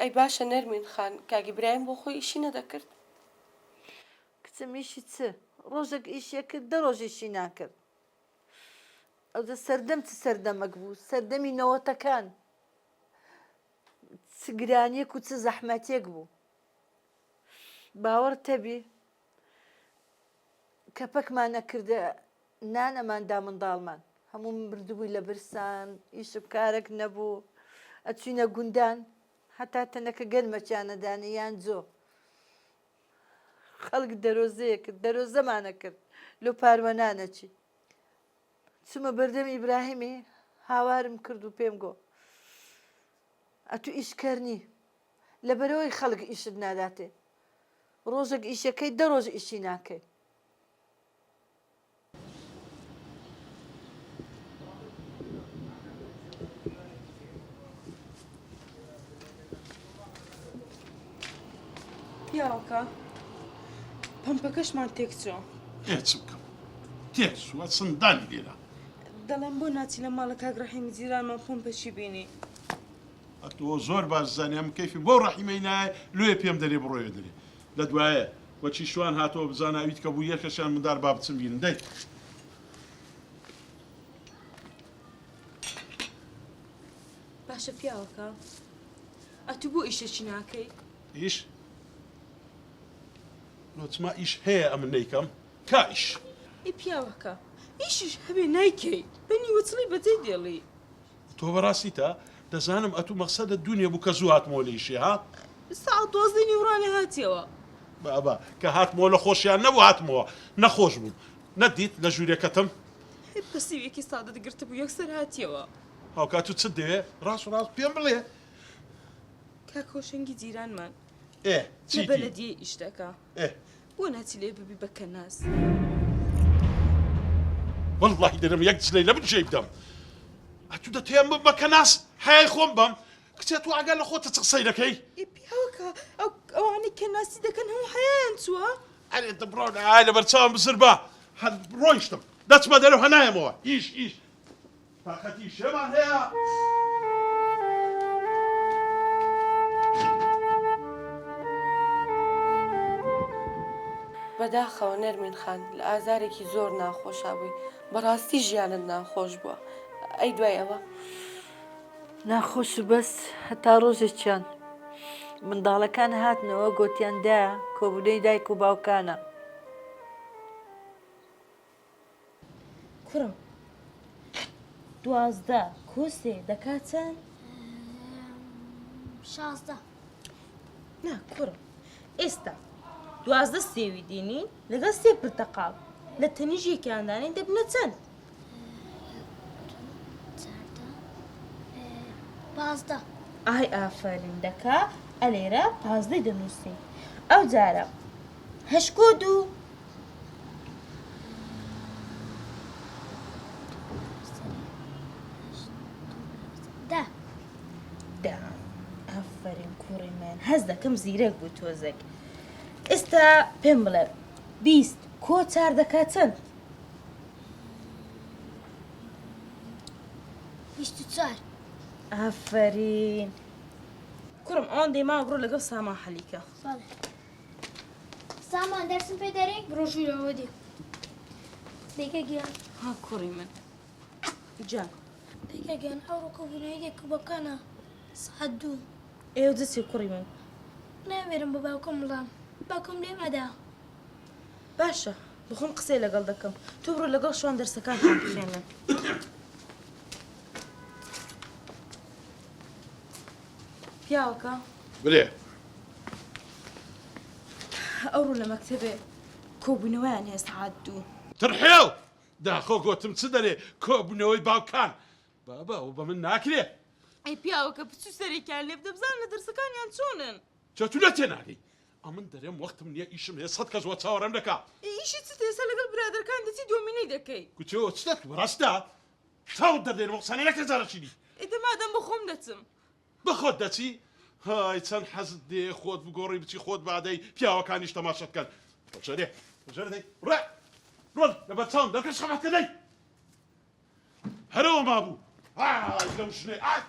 ئەی باشە نەرمین خان کاک ئیبراهیم بۆ خۆی ئیشی نەدەکرد؟ کچم ئیشی چ؟ ڕۆژێک ئیشی ئەکرد دە ڕۆژ ئیشی ناکرد. ئەوجە سەردەم چ سەردەمەک بوو، سەردەمی نەوەتەکان چ گرانیەک و چ زەحمەتیەک بوو. باوەڕت هەبی کەپەکمان ئەکردە نان ئەمان دا منداڵمان هەموو مردبووی لە برسان ئیشم کارەک نەبوو ئەچوینە گوندان هەتا تەنەکە گەنمەکیان ئەدانێ یان جۆ خەڵک دەرۆزەیە کرد دەرۆزەمان ئەکرد لۆ پاروە نانەچی چوومە بەردەم ئیبراهیمی هاوارم کرد و پێم گۆ ئەتوو ئیشکەر نی لەبەرئەوەی خەڵک ئیشت ناداتێ ڕۆژێک ئیشەکەی دە ڕۆژ ئیشی ناکەی. پیاوەکە پەمپەکەشمان تێکچووە. ئێ چ بکەم تێکچووە سندانی لێرە. دەڵێم بۆ ناچی لە ماڵە کاک ڕەحیمی جیرانمان پەمپەکی بینی. ئەتۆ زۆر باش زانی ئەمن کەیفم بەو ڕەحیمەی نایە لۆیە پێم دەرێ بڕۆیە دەرێ لە دوایە وەکی شوان هاتەوە بزانە ئەویت کە بوو یەکەشیان مندار با بچم بینم دەی. باشە پیاوەکە ئەتوو بۆ ئیشێکی ناکەی؟ ئیش؟ لۆ چما ئیش هەیە ئەمن نەیکەم؟ کا ئیش؟ ئەی پیاوەکە ئیشیش هەبێ نایکەی بە نیوەچڵی بەجێی دێڵی. تۆ بەڕاستیتە؟ دەزانم ئەتوو مەقسەدت دوونیە بوو کە زوو هاتمەوە لە ئیشێ ها؟ سەعات دوازدەی نیوڕانێ هاتیەوە. بابە کە هاتمەوە لە خۆشیان نەبوو هاتمەوە نەخۆش بووم نەتدیت لە ژوورێ کەتم؟ پەسیوێکی سادەت گرتبوو یەکسەر هاتیەوە. هاوکات تو چت دەوێ؟ ڕاست ڕاست پێم بڵێ. کاک هۆشەنگی جیرانمان ئێ لە چیتی؟ بەلەدیە ئیش دەکا. ئێ. بۆ ناچی لێ ببی بە کەناس؟ وەڵڵاهی دەرم یەک جلەی لە بجێی بدەم. ئەتوو دەتەوێ ببمە کەناس؟ حەیای خۆم بەم؟ کچێ تۆ ئاگات لە خۆتە چ قسەی دەکەی؟ ئێ پیاوەکە ئەو ئەوانەی کەناسی دەکەن هەموو حەیایان چووە؟ ئەرێ دەبڕۆ ئای لەبەر چاوم بزر بە. هەر ڕۆیشتم. دەچمە دەرەوە هەنایەمەوە. ئیش ئیش. تاقەتی شێمان هەیە. بەداخەوە نەرمین خان لە ئازارێکی زۆر ناخۆشا بووی بەڕاستی ژیانت ناخۆش بووە ئەی دوای ئەوە؟ ناخۆش و بەس هەتا ڕۆژێکیان منداڵەکان هاتنەوە گۆتیان دایە کۆبوونەی دایک و باوکانە. کوڕم 12 کۆ سێ دەکا چەند؟ 16 نا کوڕم ئێستا 12 سێوی دێنین لەگەڵ سێ پرتەقاڵ لە تەنیژ یەکیان دانێن دەبنە چەند؟ پازدە. ئای ئافەرین دەکا ئەلێرە پازدەی دەنووسین ئەو جارە هەشت کۆ دوو. دە. دە ئافەرین کوڕی من هەست دەکەم زیرەک بوو تۆزێک ئێستا پێم بڵێ 20 کۆ چار دەکا چەند؟ 24. ئافەرین کوڕم ئەوەندەی ماوە بڕۆ لەگەڵ سامان حەلیکە. بەڵێ. سامان دەرسم پێ دەرێی؟ بڕۆ ژوورەوە دێم. دایکە گیان. ها کوڕی من جان. دایکە گیان ئەوڕۆ کۆبوونەوەی دایک و باوکانە سەعات دوو. ئێوە دەچێ کوڕی من. ناوێرم بە باوکم بڵێم باوکم لێم ئەدا. باشە بەخۆم قسەی لەگەڵ دەکەم تۆ بڕۆ لەگەڵ شوان دەرسەکانتان بخوێنن. پیاوەکە. برێ. ئەوڕۆ لە مەکتەبێ کۆبوونەوەیان هەیە سەعات دوو. تڕحێو! داخۆ گۆتم چ دەرێ کۆبوونەوەی باوکان. بابە ئەوە بە من ناکرێ. ئەی پیاوەکە بچوو سەرێکیان لێ بدە بزانە لە دەرسەکانیان چۆنن. جا تو لە تێناگەی. ئەمن دەرێم وەختم نیە ئیشم هەیە سەت کەس وە چاوەڕێم دەکا. ئەی ئیشی چت ئێستا لەگەڵ برادەرەکان دەچی دۆمینەی دەکەی. کوچێ ئەوە چ دەکەی بەڕاستە چاوت دەردێنم ئەو قسانە نەکە جارەکی دی. ئەی دە مادەم بە خۆم دەچم. بە خۆت دەچی؟ های چەند حەزت دێ خۆت بگۆڕی بچی خۆت بادەی پیاوەکانیش تەماشەت کەن. ڕۆژەرێ ڕۆژەرێ دەی ڕێ ڕۆن لەبەر چاوم دەرکە شەماتکە دەی هەرەوە مابوو. ئای لەو ژنەی ئای.